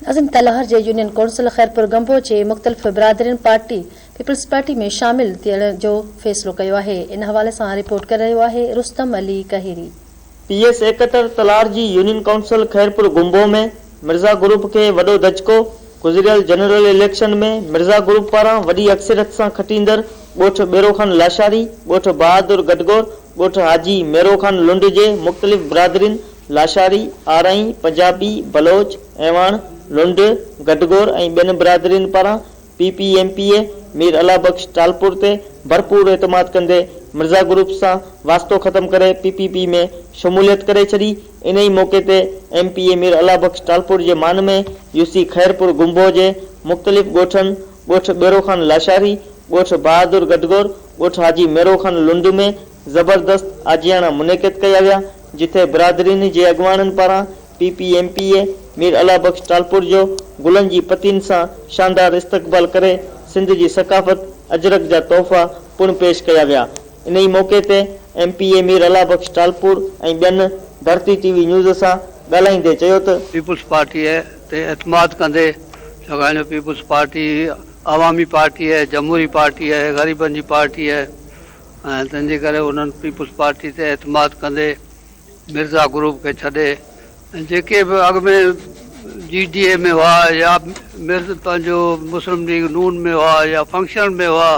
ناظرين تلهار جي union council Khairpur گنبو جي مختلف برادرين پارٽي پيپلز پارٽي ۾ شامل ٿيڻ جو فيصلو ڪيو آهي ان حوالي سان رپورٽ ڪري رهيو آهي رستم علي ڪهيري. پي ايس 71 تلهار جي union council Khairpur گنبو ۾ Mirza group کي وڏو ڌچڪو، گذريل جنرل اليڪشن ۾ مرزا گروپ پاران وڏي اڪثريت سان کٽيندڙ ڳوٺ ٻيرو خان لاشاري، ڳوٺ بهادر گڊگور، ڳوٺ حاجي ميرو خان لنڊ جي مختلف برادرين لاشاري، آرائين، پنجابي، بلوچ، اعواڻ، لنڊ، گڊگور ۽ ٻين برادرين پاران P P M P A Mir Allah Bakhsh Talpur تي ڀرپور اعتماد ڪندي مرزا گروپ سان واسطو ختم ڪري پي پي پي ۾ شموليت ڪري ڇڏي انهي موقعي تي M P A Mir Allah Bakhsh Talpur جي مان ۾ يو سي خيرپور گنبو جي مختلف ڳوٺن ڳوٺ ٻيرو خان لاشاري، ڳوٺ بهادر گڊگور، ڳوٺ حاجي ميرو خان لنڊ ۾ زبردست آجياڻا منعقد ڪيا ويا، جتي برادرين جي اڳواڻن پاران P P M P A Mir Allah Bakhsh Talpur جو گلن جي پتين سان شاندار استقبال ڪري سنڌ جي ثقافت اجرڪ جا تحفا پڻ پيش ڪيا ويا. انهي موقعي تي M P A Mir Allah Bakhsh Talpur ۽ ٻين ڌرتي ٽي وي نيوز سان ڳالهائيندي چيو ته، پيپلز پارٽيء تي اعتماد ڪندي ڇاڪاڻ جو پيپلز پارٽي عوامي پارٽي آهي، جمهوري پارٽي آهي، غريبن جي پارٽي آهي ۽ تنهن جي ڪري انهن پيپلز پارٽي تي اعتماد ڪندي مرزا گروپ کي ڇڏي ۽ جيڪي به اڳ ۾ جي ڊي اي ۾ هئا يا مرز پنهنجو مسلم ليگ نون ۾ هئا يا فنڪشنل ۾ هئا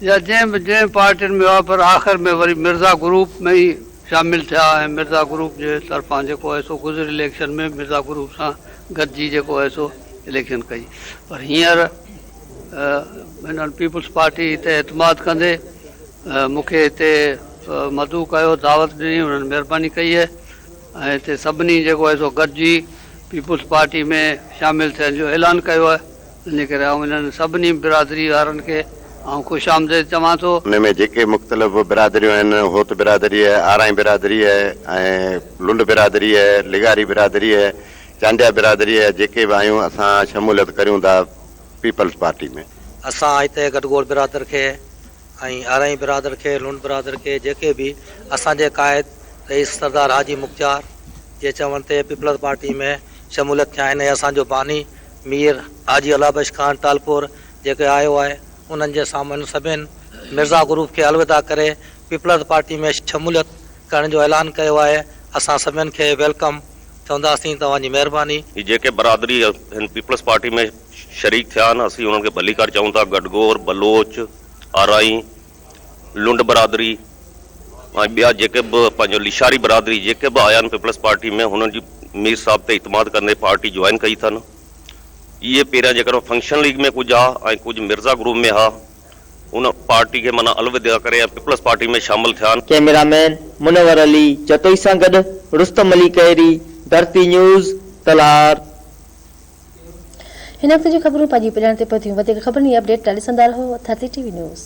يا جنهن به جنهن پارٽين ۾ هئا پر آخر ۾ وري مرزا گروپ ۾ ئي شامل ٿيا ۽ مرزا گروپ جي طرفان جيڪو آهي سو گذريل اليڪشن ۾ مرزا گروپ سان گڏجي جيڪو آهي سو اليڪشن ڪئي پر هينئر هنن پيپلز پارٽي تي اعتماد ڪندي مون کي هتي مدعو ڪيو، دعوت ڏني، انهن مهرباني ڪئي آهي ۽ هتي سڀني جيڪو آهي سو گڏجي پيپلز پارٽي ۾ شامل ٿيڻ جو اعلان ڪيو آهي، ان جي ڪري آئون انهن سڀني برادري وارن کي آئون خوش آمديد چوان ٿو. ان ۾ جيڪي مختلف برادريون آهن، هوت برادري آهي، آرائين برادري آهي ۽ لنڊ برادري آهي، لغاري برادري آهي، چانڊيا برادري آهي، جيڪي به آهيون اسان شموليت ڪريون ٿا پيپلز پارٽي ۾. اسان هتي گڏگول برادر کي ۽ آرائين برادر کي، لنڊ برادر کي جيڪي به اسان جي قائد رئيس سردار حاجي مختيار جي چوڻ تي پيپلز پارٽي ۾ شموليت ٿيا آهن ۽ اسان جو باني مير حاجي الله بخش خان ٽالپور جيڪي آيو آهي انهن جي سامهن سڀين مرزا گروپ کي الوداع ڪري پيپلز پارٽي ۾ شموليت ڪرڻ جو اعلان ڪيو آهي اسان سڀين کي welcome چونداسين توهان جي مهرباني. هي جيڪي برادري هن پيپلز پارٽي ۾ شريڪ ٿيا آهن اسين انهن کي ڀليڪار چئون ٿا گڊگور، بلوچ، آرائين، لنڊ برادري ۽ ٻيا جيڪي به پنهنجو لشاري برادري جيڪي به آيا آهن پيپلز پارٽي ۾ هنن جي مير صاحب تي اعتماد ڪندي پارٽي جوائن ڪئي اٿن اهي پهريان جيڪڏهن فنڪشن ليگ ۾ ڪجهه ها ۽ ڪجهه مرزا گروپ ۾ ها ان پارٽي کي معنيٰ الوداع ڪري ۽ پيپلز پارٽي ۾ شامل ٿيا آهن. ڪئميرا مين منور علي جتوئي سان گڏ رستم علي ڪهيري، ڌرتي نيوز، تلهار. هن هفتي جون خبرون پنهنجي پڄاڻي تي پهتيون وڌيڪ خبرن ۽ اپڊيٽ لاء ڏسندا رهو ڌرتي ٽي وي نيوز.